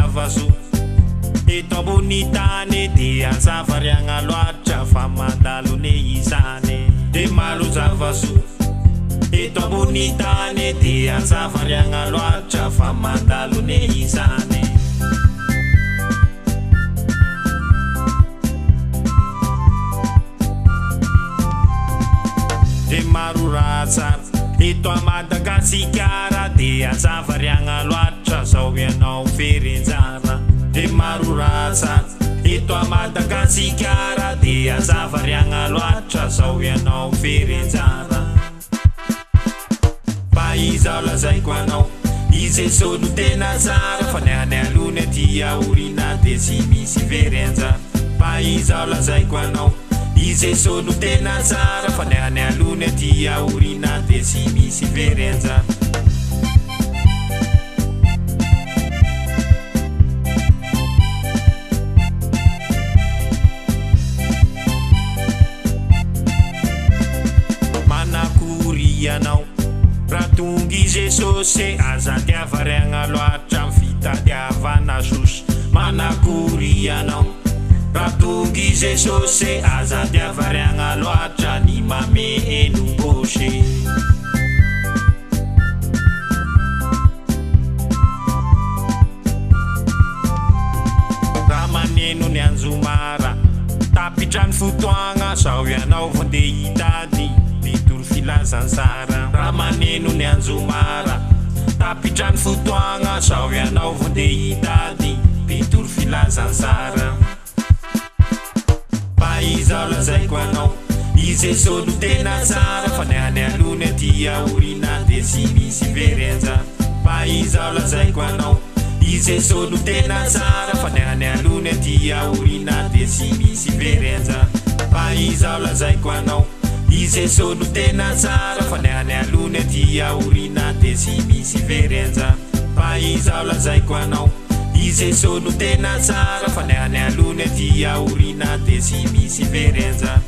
zava-soa eto ambony tany dia aza variagna loatra fa mandalo ne izany. De maro zava-soa eto ambony tany dia aza variagna loatra fa mandalo ne izany. De maro raha tsara eto a Madagasikara dia aza variagna loatra zao ianao ferenjara. De maro raha tsara eto a Madagasikara dia aza variagna loatra zao ianao ferenjara. Fa izao lazaiko anao, i Jeso no tena tsara fa ny any aloha ny aty aoriana dia tsy misy very anjara. Fa izao lazaiko anao, i Jeso no tena tsara fa ny any aloha ny aty aoriana dia tsy misy very anjara. Manakory ianao raha tonga i Jesosy aza tiavariagna loatra amin'ny fitadiavana sosy. Manakory ianao raha tonga i Jesosy aza tiavariagna loatra ny mameno poche. Raha maneno ny anjomara tapitra ny fotoagna zao ianao vao ndeha hitady mpitory filazantsara. Raha maneno ny anjomara tapitra ny fotoagna zao ianao vao ndeha hitady mpitory filazantsara. Fa izao lazaiko anao, i Jeso no tena tsara fa ny any aloha ny aty aoriana dia tsy misy very anjara. Fa izao lazaiko anao, i Jeso no tena tsara fa ny any aloha ny aty aoriana dia tsy misy very anjara. Fa izao lazaiko anao, i Jeso no tena tsara fa ny any aloha ny aty aoriana dia tsy misy very anjara. Fa izao lazaiko anao, i Jeso no tena tsara fa ny any aloha ny aty aoriana dia tsy misy very anjara.